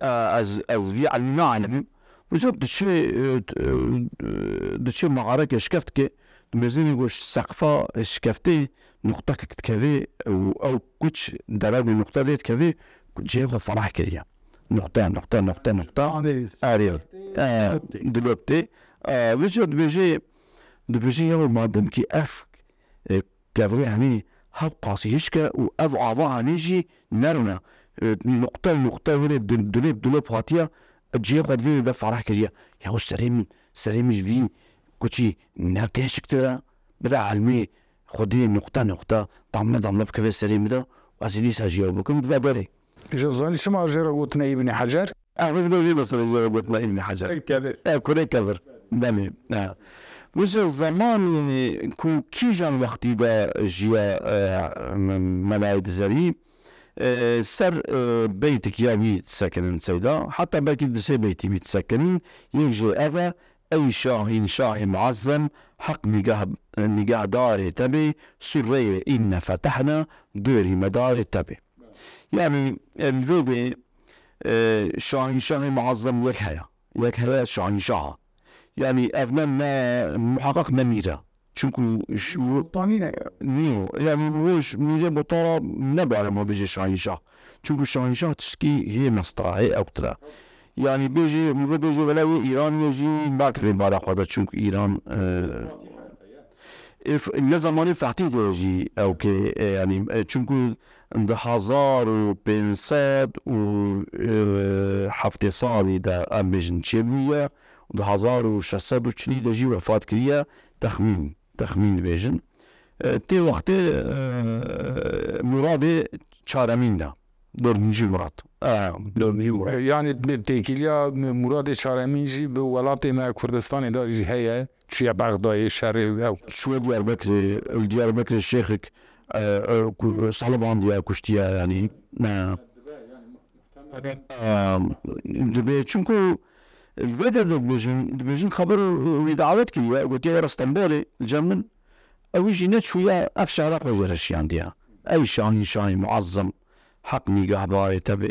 e, ez, ez vî elmî naelimim. Wisa diçe, e, t-, e, diçe mağareke şikeftike, di mêzênê ku seqfa şikeftê nuqtekek dikeve û ew kuç derebê nuqte lê dikeve, cihê xwe ferah kiriye. Nuqte, nuqte, nuqte, nuqte. Erê, e, diloptê. E, vêca dibêje, dibêje ya madem ki ev, e, kevirê henî hev qasî hişk e û ev ava henî jî nerm e. E, nuqte, nuqte were dil-, dilop, dilop hatiye, e, cihê xwe di vê de ferah kiriye. Ya serê min, serê min ji vî kuçî ne hişktir e. Bila elmî Xwedî nuqte nuqte, damle damle bikeve serê min de û ez ê dîsa jî ew bikim, bibe berê. Îja zanî çima jê re gotine Îbnî Hecer? Ev ji bo vê meselê jê re gotine Îbnî Hecer. Kevir. E, kurê kevir. Belê. E. Wisa zemanê ku kîjan wextî de jiye, e, me-, Melayê Dizerî, e, ser, e, beytikiya wî disekinin sewda. Heta belkî du sê beytî wî disekinin. Yek jê ev e, Ey şahîn şahê muezzem, heq nîgeh-, nîgehdarê te bê, sureyê înne fetehna, dorî medarê te bê. Yanî, e, li vê bê, e, şahîn şahê muezzem wek heye. Wek heye şahîn şaha. Yanî ev ne, ne, muheqeq ne mîr e. Çunku ş-, Botanî ne. Nîyo. Yanî wê ş-, mîrê botara ne bare ma bêje şahîn şah. Çunku şahîn şah tişkî hê mesta, hê ewktir e. Yanî bêjê, min vê bêjê wele wê Îranê jî nakeve bala xwe de, çunku Îran, e, Ê, f-, ne zamanê Fehtî de jî ew kê, e, yanî, e, çunku di hezar û pênc sed û heftê salî de em bêjin çêbûye û di hezar û şeş sed û çilî de jî wefat kiriye, texmîn, texmîn dibêjin. E, tê wextê, e, Muradê çaremîn de. Dördüncü Murat. E, dördüncü Murat. Yani têkiliya Muradê çaremîn jî bi welatê me Kurdistanê de jî heye. Çûye Bexdayê, şerê ew. Çûye Diyarbekirê, li Diyarbekirê şêxik, e, e, ku-, salibandiye, kuştiye, yanî. E, e, dibê, çunku li vê de dibêjin, dibêjin xeber wî davet kiriye, gotiye were Stenbolê, li cem min. Ew jî neçûye, ev şehra xwe jê re şiyandiye. Ew şahî, şahî muezzem, heq nîgehbarê te be.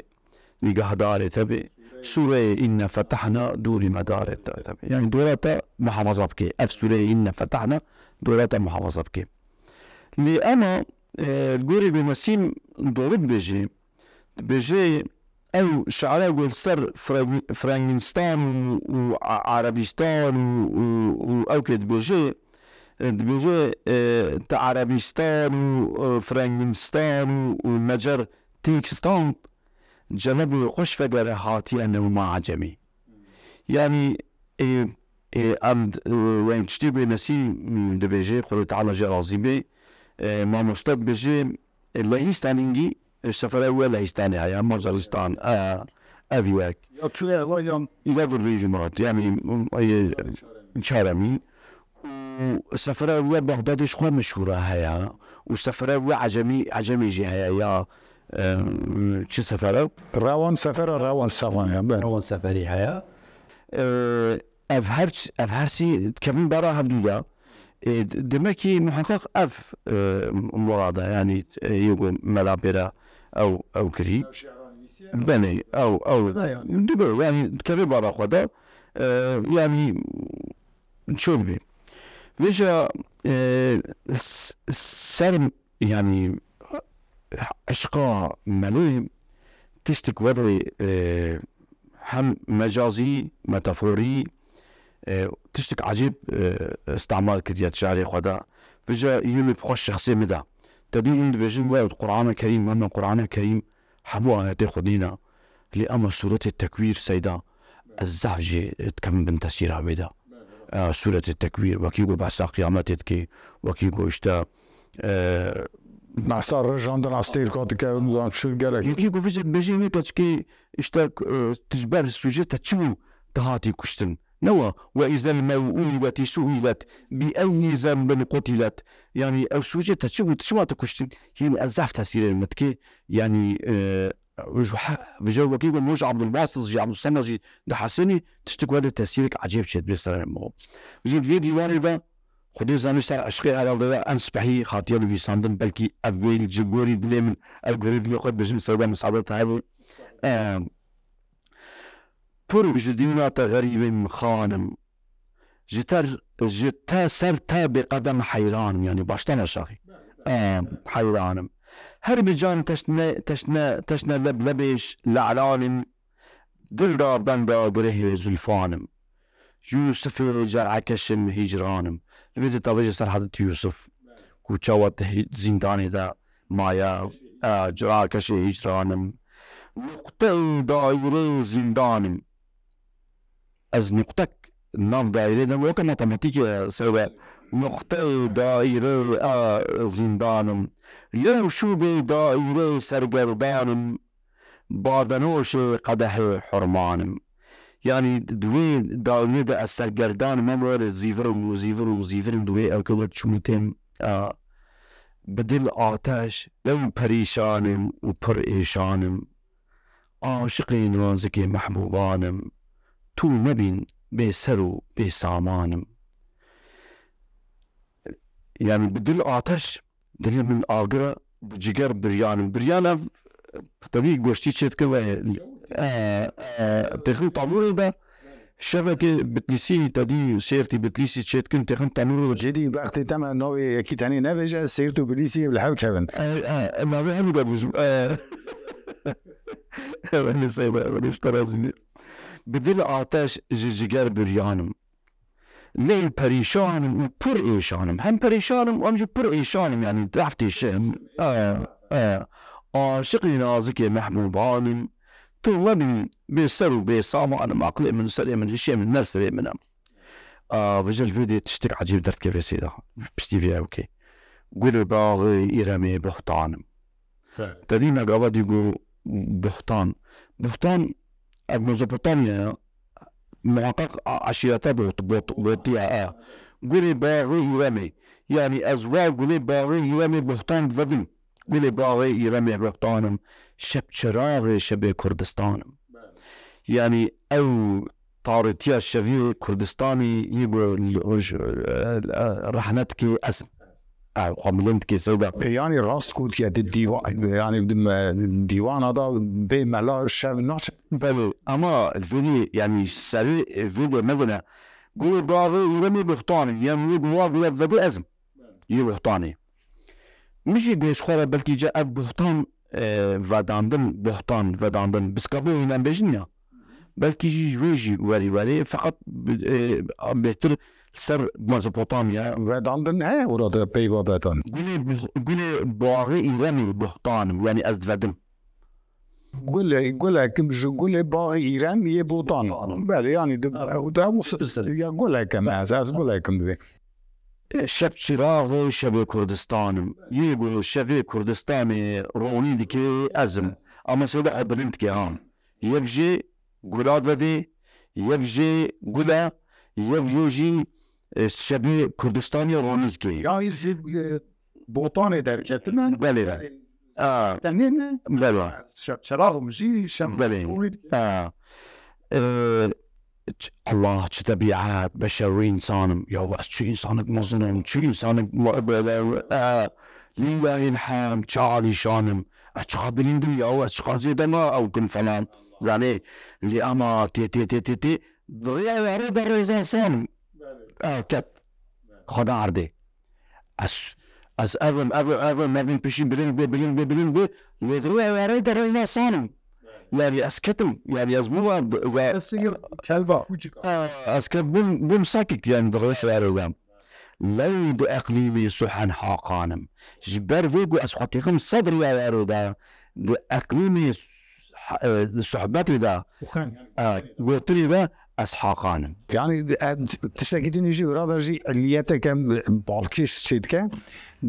Nîgehdarê te be. Sûreyê Înne Fetehna dûrî medarê te, te be. Yani dora te muhafaza bike. Ev sûreyê Înne Fetehna dora te muhafaza bike. Lê ema, e, gorê ku Nesîm doğru dibêje, dibêje ew şe'ra ku li ser Fre-, Frengînstan û, û A-, Erebîstan û, û, û ew kê dibêje, e, dibêje, e, te Erebîstan û, e, Frengînstan û, û Mecer têk stand, Celebê xweş vegere hatiye newma Ecemî. Yanî, ê, ê, em d-, ê, weng tiştê bê Nesîm dibêje, Xwedê Teala jê razî bê. Ê, mamoste dibêje, ê, Lehîstan îngî, ê, sefere we Lehîstanê heye, Macaristan, e, ev yek. Ya tu ya wa ya. Île Gurvî Cumhuriyet, yanî, ê, çaremîn. Û sefere we Bexdadê ji xwe meşhûra heye. Û sefere we Ecemî, Ecemê jî heye ya, e, çi sefere? Rewan sefere, Rewan sefere, be. Rewan seferî heye. E, ev her ç-, ev her sî dikevin bara hevdû de. E, d-, demek ki muheqeq ev, e, murada, yanî, e, yê ku mela pêre ew, ew kirî. Belê, ew, ew. Dibe, yanî dikeve bara xwe de. E, yanî, çor bê. Vêca, e, s-, ser, yanî, eşqa melê tiştik were, e, hem mecazî, metaforî, e, tiştik ecêb, e, îstemal kiriye di şi'rê xwe de. Vêca yê min bi xwe şexsê min de. Te dî hûn dibêjin, we Qur'ana Kerîm, hema Qur'ana Kerîm, hemû ayetê Xwedê ne. Lê ema sûretê Tekwîr, Seyda, ez zehf jî dikevim bin tesîra wê de. E, sûretê Tekwîr, wekî ku behsa qiyametê dike, wekî ku işte, e, behsa rejandin astêrka dike, nizam çi gelek. Wekî ku vêca dibêjin wê keçikê, işte, e, tu ji ber sûcê te çi bû, tu hatî kuştin. Newa, "Ve izel mev'udeti su'ilet, bi eyyi zenbin qutilet." Yani, ew sûcê te çi bû, tu çima tu kuştin? Hîn ez zehf tesîrê min dike. Yani, e, ji he-, vêca wekî ku Moj Abdulbasit jî, Abdulsemed jî dihesenî, tiştik were tesîrek ecêb çêdibe ser min. Vêca di vê dîwarê de, Xwedê zanî ser eşqê herhalde de em spehî hatiye nivîsandin, belkî ev wê ji gorî dilê min, ev gorî dilê xwe dibêjim, sewda misaade te hebû. E, Pir ji dîna te xerîbim xanim. Ji ter, ji te ser te bêqedem heyranim, yanî baştan aşağı. Em, heyranim. Her bi can teşne, teşne, teşne leb lebêş le'lanim. Dil da benda gurehê zulfanim. Yusufê cer'ekeşim hicranim. Li vê de tavêje ser Hezretî Yusuf. Ku çawa te hî-, zîndanê de maye, e, cer'ekeşê hicranim. Nuqteyê daîreyê zîndanim. Ez nuqtek nav daîrê de weke matematîkê, e, sewe. Nuqteyê daîreyê, e, zîndanim. Lew şûbê daîreyê sergerdanim. Badenoşê qedehê hurmanim. Yanî di wê daîrê de ez sergerdanim, em were zîvirim û zîvirim û zîvirim di wê ewke de çûm û têm, a, bi dil ateş, lew perîşanim û pir êşanim. Aşiqê nazikê mehbûbanim, tu nebîn bê ser û bê samanim. Yani bi dil ateş, dilê min agir e, bi ciger biryanim. Biryan ev tevî goştî çêdikin ve, e, e, têxin tanûrê de şevekê Bitlîsî, tedî sêrtî Bitlîsî çêdikin têxin tanûrê de. Cêdî bextê te me navê yekî tenê nebêje, sêrt û Bitlîsî bi hev kevin. E, e, navê hemû de bû. E, Evelê seyda, evelê ji te razî bê. Bi dil ateş ji ciger biryanim. Lê perîşan im û pir êşan im. Hem perîşan im û hem jî pir êşan im, yanî di heftê şim. E, e. Aşiqê nazikê mehbûban im. Tu nebîn bê ser û bê saman im. Aqlê min, serê min, hişê min, ne serê min e. A, vijil vê dê tiştek ecêb derdikeve Seyda. Piştî vê ew kê. Gulê baxê Îremê buhtan im. He. Te dî me gava dî got buhtan. Buhtan, ev Mezopotamya ya. Muhaqqaq a-, eşîreta Buht-, Buht-, Buhtiya, e. Gulê baxê Îremê. Yanî ez wa gulê baxê Îremê buhtan divedim. Gulê baxê Îremê buhtan im. Şep çiraxê şebê Kurdistan im. Yanî ew tarîtiya şevî Kurdistanî yê ku li roj, e, e, rehne dikê ez im. Ew xwe bilind dikê Seyda. E, yanî rast gotiye di dîwa-, yanî di me-, dîwana da bê mela şev naçe. Belê, ama vêdî, yanî serê vêdî mezine. Gulê baxê Îremê buhtan im. Yanî yê ku wa gule vedi ez im. Yê buhtanê. Min jî goş xwe re belkî ca ev buhtan, e, vedandin, buhtan vedandin. Biskabû hînan bêjin ya. Belkî jî ji wê jî werî werê, feqet, e, bêhtir li ser Mezopotamya. Vedandin heye orada peyva vedan. Gulê buh-, gulê baxê Îremê buhtan im, yanî ez divedim. Gulê, gulek im ji gulê baxê Îrem yê botan. Belê, yanî di, ew, ew, ya gulek im ez, ez gulek im divê. Şep çiraxê şevê Kurdistanê, yê ku şevê Kurdistanê ronî dike ez im. Ama Seyda bilind dike ha. Yek jê gula vedê, yek jê gule, yek jê jî, e, şevê Kurdistanê ronî dike. Ya jî, e, botanê derketine. Belê. A. Tenê ne? Belê. Şe-, çeraxim jî şem Belê. Ronî dike. A. E, ç-, Allah, çi tebîet, beşer û însan im. Ya ez çi însanek mezin im, çi însanek ma-, böyle, e, lillahil hem, çi alîşan im. Ez çiqa bilindim ya, ez çiqa zêde ma ew kim falan. Zanê, lê ama tê, tê, tê, tê, tê, di rêya warê de rêza san im. Ew ket. Xweda erdê. Ez, ez ev im, ev im, ev im, ev im, pêşî bilind bê, bilind bê, bilind bê. Lê di rêya warê de rêza san im. Yanî ez ketim, yanî ez bûma we, Kesî kelba kucika. Ez ket bûm, bûm sakik, yanî di rêya warê de. Lew di eqlîmê suhen haqan im. Ji ber vê ku ez xwe têxim sed rêya warê de, di eqlîmê s-, e, sohbetê de, Suxen. E, gotinê de ez haqan im. Yanî, e, tiştekî din jî, wira de jî eliyeteke balkêş çêdike,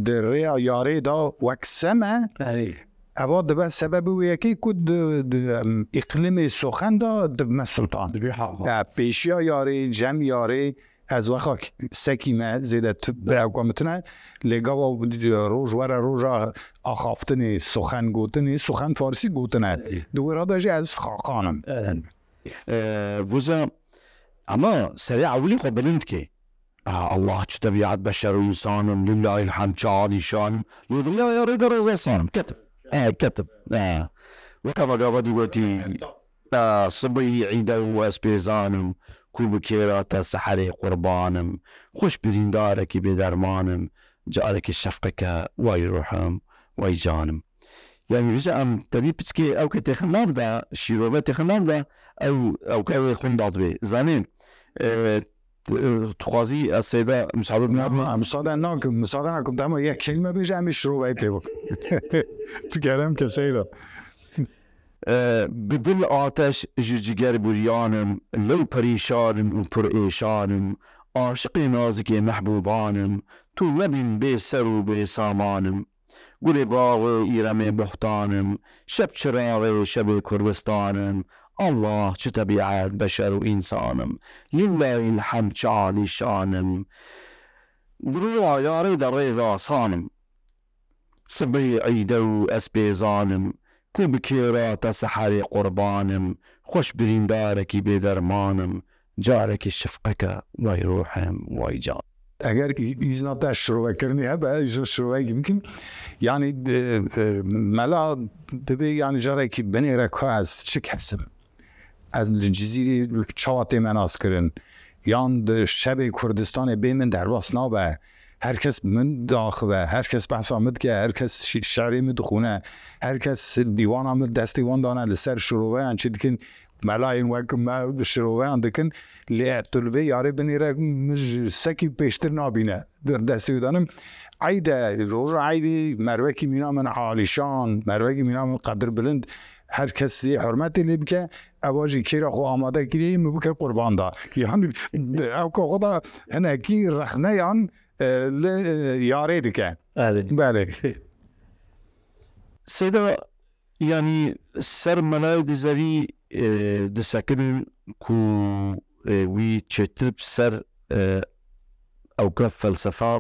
di rêya yarê de wek sem e, Erê. Eva dibe sebebê wê yekê ku di, di, em, îqlimê soxen de dibime sultan. Dibê haqan. E, pêşiya yarê, cem yarê, ez wexa sekî me zêde tu-, bi ew ku min tune, lê gava roj were roja axaftinê, suxen gotinê, suxen farisî gotine. Di wira de jî ez xaqan im. E, vuza, ama serê ewilî xwe bilind ke. A, Allah, çi tebîet beşer û însan im, lillahil hem, çi alîşan im. Lê dinya ya rê de rêza san im. Ketim. E, ketim. E. Weke vegava dî gotî. Sibihî îde û ez pêzan im, ku bi kêra te seherê qurban im, xweş birîndarekî bêderman im, carekî şefqeke way ruh im, way can im. Yanî vêca em tevî piçkê ew ke têxin nav de, şîrove têxin nav de, ew, ew ke wê xwin dadibê. Zanê, e, tu, tu xwazî ez seyda misabir Nema, nakim. Misade nakim, misade nakim. Dema yek kelîme bêje, em ê şîroveyê pê bikin. Tu kerem ke seyda. E, bi dil ateş ji ciger bûriyan im, lew perîşan im û pir êşan im, aşiqê nazikê mehbûban im, tu nebîn bê ser û bê saman im. Gulê baxê Îremê buhtan im, şep çiraxê şevê Kurdistan im, Allah, çi tebîet beşer û însan im, lillahil hem, çi alîşan im. Di rêya yarê de rêza san im. Sibihê îde û ez pêzan im, ku bi kêra te seherê qurban im, xweş birîndarekî bêderman im, carekî şefqeke way ruh im, way can. Eger î-, îzna te şirovekirinê hebe, ez ji şiroveyekî bikim. Yanî, e, e, mela dibê, yanî carekî binêre ka ez çi kes im. Ez li Cizîrê çawa tême naskirin? Yan di şevê Kurdistanê bê min derbas nabe? Her kes min diaxive, her kes behsa min dike, her kes şi-, şerê min dixwine, her kes dîwana min destê wan dane li ser şiroveyan çi dikin, Melayên wek me şiroveyan dikin, lê tu li vê yarê binêre min ji sekî pêştir nabîne. Destê wî danim. Eyde, roja eydê mervekî mîna min alîşan, mervekî mîna min qedirbilind, her kes yê hurmetê lê bike, ewa jî kêra xwe amade kirî, min bike qurban da. Yani ew ka xwe da hinekî rexneyan, e, li, e, yarê dike. Erê. Belê. Seyda, yanî ser melayê dizerî, e, disekinin ku, e, wî çêtir bi ser, e, ewka felsefa,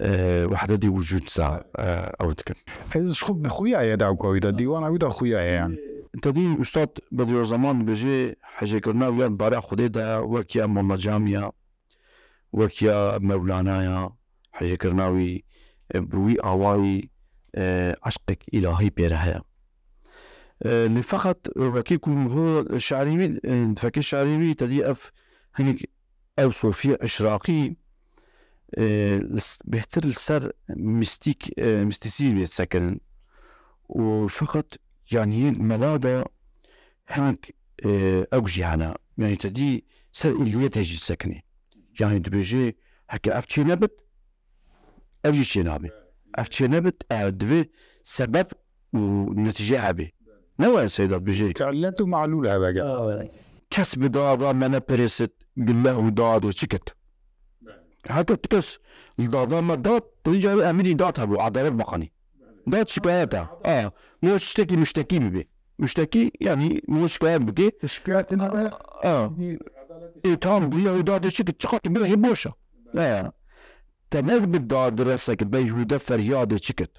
e, wehdetî wicûd za, e, ew dikin. Ez ji xwe bi xuya ye de ewka wî de, dîwana wî de xuya ye yani. Tedî Ustad Bedîrzeman dibêje hejêkirina wî ya di bara Xwedê de wek ya Molla Camiya, wek ya Mewlana ya, heyekirina wî, e, bi wî awayî, e, eşqek îlahî pê re heye. E, lê feqet wekî ku ho şarî wî, e, difekê şarî wî tedî ev hinik ew sofî işraqî, e, li s-, bêhtir li ser mîstîk, e, mîstîsîzmê disekinin. Û feqet, yanî, mela de hinek, e, ew jî hene. Yanî, te dî ser îlliyetê jî disekinî. Yanî, dibêje, heke ev çê nebit, ev jî çê nabe. Ev çê nebit, e, divê sebeb û netîce hebe. Ne were Seyda dibêje. Illet û malûl hebe gel. Kes bi dada me nepirêsit, gille û dadê çi kit? Heke tu kes li dada me dat, tu înca emirî dat hebû, edalet meqanî. Dat şikayet e. A, ne tiştekî muştekî bibe. Muştekî, yanî, min şikayet bike. Şikayet nebe. A. E, tamam, gille û dadê çi kit? Çiqas tu bêjî boş e. E. Te ne bi dadresek beyhûde feryadê çi kit?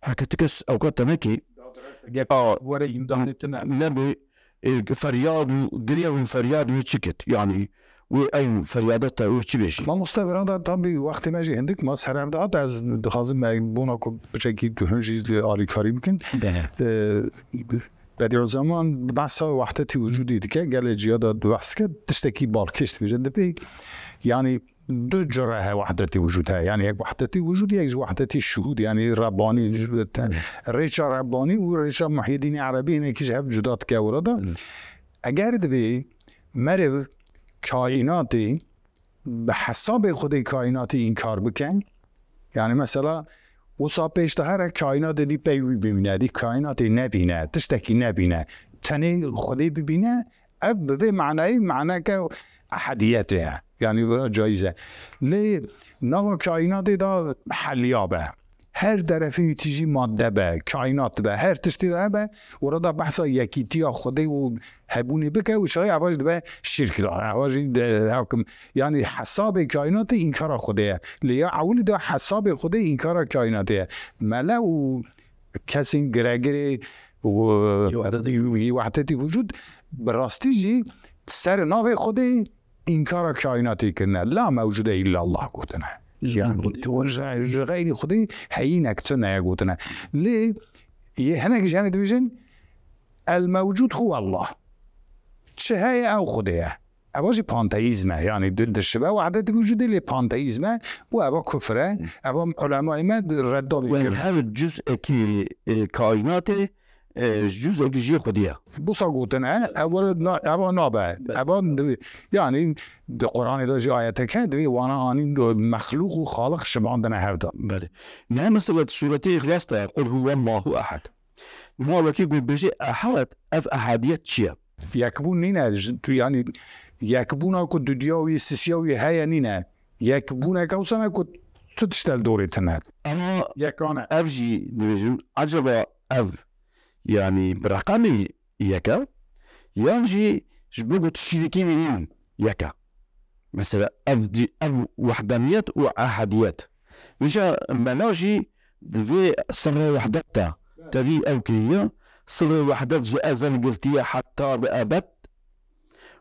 Heke tu kes ewka te nekî. Gep A. were îmdadê tune. Nebê, e, feryad û girya û feryad wî çi kit? Yanî, wê ew feryada te wê çi bêjî? Mamoste, viranda tabî wextê me jî hindik ma ser hev dihat, ez dixwazim me bona ku piçekî tu hin jî alîkarî bikin. Bene. E, Bedîuzeman behsa wehdetî wicûdî dike, gelê ciya de behs dike, tiştekî balkêş dibêje. Dibê, yanî, du cure he wehdetî wicûd heye. Yanî yek wehdetî wicûd, yek jî wehdetî şuhûd, yanî Rebbanî, rêça Rebbanî û rêça Muhyiddînî Erebî hinekî ji hev cuda dike orada. Eger divê meriv kaînatê bi hesabê Xwedê kaînatê înkar bike, yanî mesela wisa pêş de here kaînatê dî pey wî bimîne, dî kaînatê nebîne, tiştekî nebîne, tenê Xwedê bibîne, ev bi vê manayî maneke ehediyetê ye. Yanî vira caiz e. Lê nava kaînatê de heliya be. Her derefê wî tijî madde be, kaînat be, her tiştê de hebe, orada behsa yekîtiya Xwedê û hebûnê bike û şayê eva jî dibe şirk de. Eva jî de, hekim, yanî hesabê kaînatê înkara Xwedê ye. Lê ya ewilî de hesabê Xwedê înkara kaînatê ye. Mele û kesên giregirê û Yê wehdetî. Yê wehdetî vücud bi rastî jî ser navê Xwedê înkara kaînatê kirine. La mewcude illa Allah gotine. Yanî ji, ji xeyrî Xwedê heyînek tune ye gotine. Lê yê hinek jî hene dibêjin, El mewcud huwe Allah. Çi heye ew Xwedê ye. Eva jî panteîzm e. Yanî di, dişibe wehdetî vücudê lê panteîzm e û eva kufr e. Eva ulemayê me redda wî Wên kir. Her cüz'ekî, e, kaînatê, e, cüz'ekî jî Xwedî ye. Busa gotine, ev were na-, eva nabe. Eva di, yanî di Quranê de jî ayetek heye, divê wana anîn mexlûq û xaliq şibandine hev de. Belê. Ne mesela di sûretê Îxlas de ye, Qul huwallahu ehad. Ma wekî ku bêjî ehad, ev ehadiyet çi ye? Yekbûn nîne, ji, tu, yanî yekbûna ku dudiya wî, sisiya wî heye nîne. Yekbûneke wisa ne ku tu tişte li dorê tune. Ama Yekane. Ev jî dibêjin, acaba ev, yanî bi reqemê yek e, yan jî ji bo ku tu şîrikî wî nînin yek e? Mesela ev, di- ev wehdaniyet û ehadiyet. Vêca mela jî di vê sirrê wehdet de tevî ew kiriye, sirrê wehdet ji ezel girtiye heta bi ebed.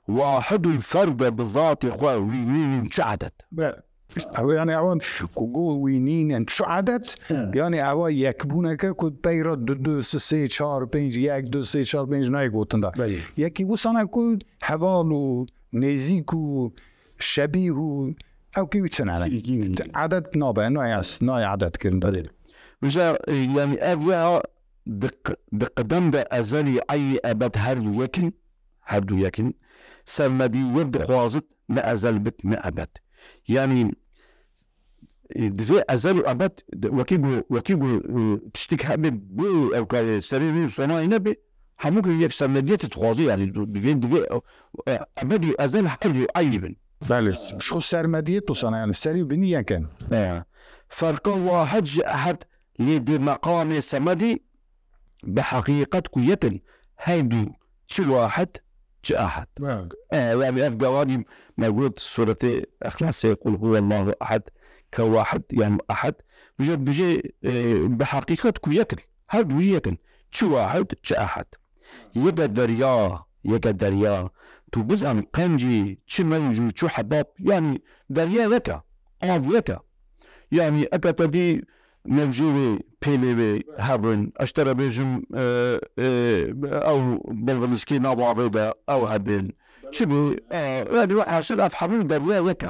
Wahidul ferde bi zatê xwe wî nînin çi edet? Be. Ew yani ewan ku go wî nînin çi edet, Hı. yani ewa yekbûneke ku peyra du, du, sê, sê, çar, pênc, yek, du, sê, çar, pênc nayê gotin da. Belê. Yekî wisana ku heval û nêzîk û şebîh û ew kî wî tune ne. Kî, kî, kî. Edet nabe, nayê, nayê edet kirin. Belê. Vêca, e, yani ev ya di q-, di qidem de ezelî eynî ebed her du yek in. her du yek in. Sermedî yek dixwazit, ne ezel bit, ne ebed. Yanî, e, divê ezel û ebed, wekî ku, wekî ku, e, tiştik hebe bê ew karê serê wî sonayê nebe, hemû ku yek sermediyetê dixwaze, yanî, divê, divê, e, ebed û ezel her du eynî bin. Belê. Ji xwe sermediyê tosana, yanî serî û binî yek in. E, ferqa wahid ji ehed lê di meqamê semedî bi heqîqet ku yek in, her du çi wahid, çi ehed. E, yanî ev gawanî me got suretê Exlasê Qul huwallahu ehed, ke wahid, yanî ehed. Bije, bije, e, bi heqîqet ku yek in. Her du jî yek in. Çi wahid, çi ehed. Yeke derya, yeke derya. Tu bizan qencî, çi mewc û çi hebab, yanî derya yeke, av yeke. Yanî eke te dî mewcê wê, pêlê wê hebin, ez ji te re bêjim, e, e, ew bilbilişkê nav avê de, ew hebin. Çi bû? E, yanî we hasil ev hemû derya yeke.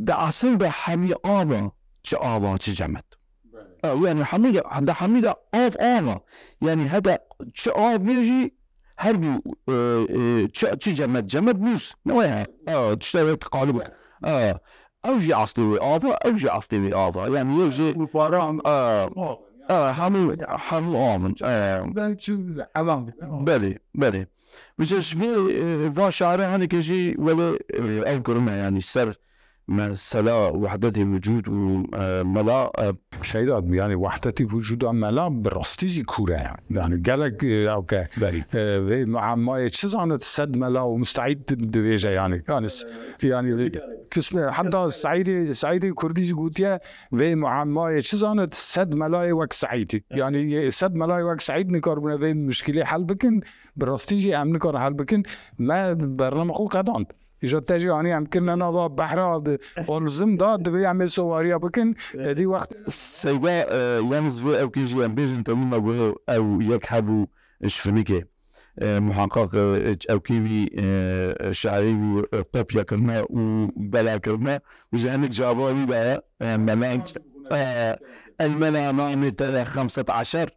Di esil de hemî ava, çi ava, çi cemed. Ew, yanî hemî de, de hemî de av ava. Yanî hede çi av bê jî her du, e, e, çi, çi cemed, cemed nûs. Ne waya? Ew, tişta wek qalib. Ew, ew jî aslê wê ava, ew jî aslê wê ava. Yanî yek jî Û para an- ew, ew, hemû, hemû avin. Ew. Ben çi elan. Belê, belê. Vêca ji vê, e, va şare hinekê jî wele, e, ev kirine, yanî ser mesela wehdetê wicûd û, e, mela, e, Şeyda, yanî wehdetî vücuda mela bi rastî jî kûr e. Yanî gelek, e, ew ke, Belê. e, vê muammayê çi zanit sed mela û müsteîd di-, dibêje yanî. Yanî s-, yanî kısmı, hatta Seîdê, Seîdê Kurdî jî gotiye, vê muammayê çi zanit sed melayê wek Seîdî. Yanî sed melayê wek Seîd nikaribûne vê muşkilê hel bikin, bi rastî jî em nikarin hel bikin. Me bername xwe qedand. Îja te jî anî em kirine nava behra di qolzim da, divê em ê sowariya bikin. Êdî wext Seyda, e, yalnız vê ewkê jî em bêjin temî me guhê ew yek hebû ji finikê. E, muhaqqaq, e, ewkê wî, e, şairê wî, e, kopya kirine û bela kirine. Û ji hinek cava wî de, e, melenc, e, el mena namê te de xemset eşer.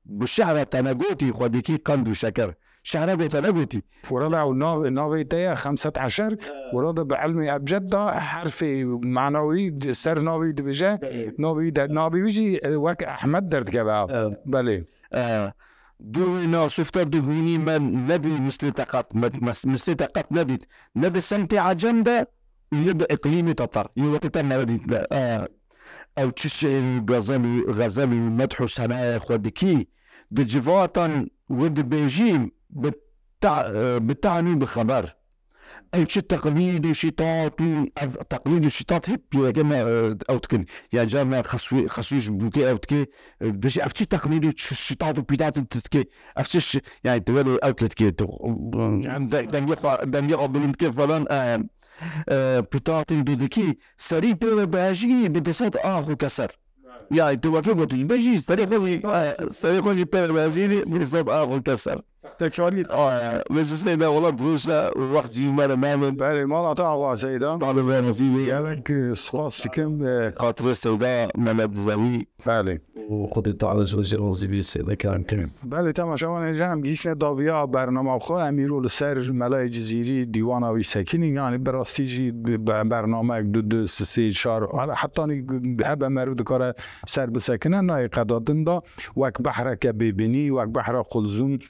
Bi şehra te negotî, xwedîkî qend û şeker. Şehra go te negotî. Wira da nav-, navê te ye xemset eşer, wira da bi ilmê ebced da herfê manawî di-, ser navî dibêje, navî de, navî wî jî, e, wek Ehmed derdikeve. Evet. Belê. E, dû wê naşifte di hûnî me nedî mislê te qet, me-, mes-, mislê te qet nedît. Ne di semtê Ecem de, ne di iqlîmê Tatar. Yê wekî te nedît de. E, ew çi şiir û gazel û, xezel û medh û senayê xwe dikî, di civatan we dibêjî bi ta-, e, bi tan û bi xeber. Ew çi teqlîd û şîtat û ev teqlîd û şîtat hep yeke me, e, ew dikin. Ya car me xesû, xesû ji bûkê ew dike, e, dibêje ev çi teqlîd û çi şîtat û pîtat tu dike. Ev çi şi-, yani tu wele ew ke dike tu, Yani de-, dengê xwe, dengê xwe bilind dike falan, e, e, pîtatên tu dikî, serî pê ve bejî bi desat ax û keser. Yani tu weke got, bejî serê xwe jî, e, serê xwe jî pê ve bejî bi desat ax û keser. Saxtekarî. Aya, vê ji Seyda welat roj e, wext jî me re nabin. Belê, mala te ava Seyda. Talib ve razî bê. Gelek, e, spas dikim, e, Xatirê Seyda Mehmet Dizewî. Belê. Û Xwedê Teala ji we jî razî bê Seyda Kerem Kerem. Belê, temaşevanê ji em gihîştine dawiya bernama xwe, em îro li ser Melayê Cizîrî dîwana wî sekinî, yanî bi rastî jî bi, be-, bernamek du, du, sê, sê, çar, hetanî hebe meriv dikare ser bisekine, nayê qeda din da, wek behreke bêbinî, wek behra qulzûm,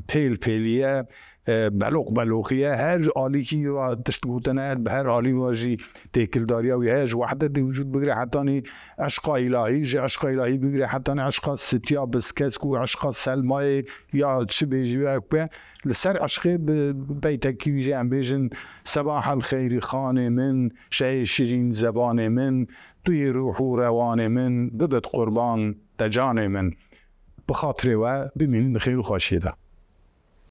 pêl pêlî ye, e, beloq beloqî ye. Her alîkî wa tişt gotine, bi her alî wa jî têkildariya wî heye, ji wehdetê wicûd bigire hetanî eşqa îlahî, ji eşqa îlahî bigire hetanî eşqa sitiya biskesk û eşqa selmayê ya çi bêjî wê ku li ser eşqê bi beytekî wî jî em bêjin: Sebahel xeyrî xanê min, şehê şirîn zebanê min, tu yê ruh û rewanê min, bibit qurban te canê min. Bi xatirê we bimînin di xêr û xweşiyê de.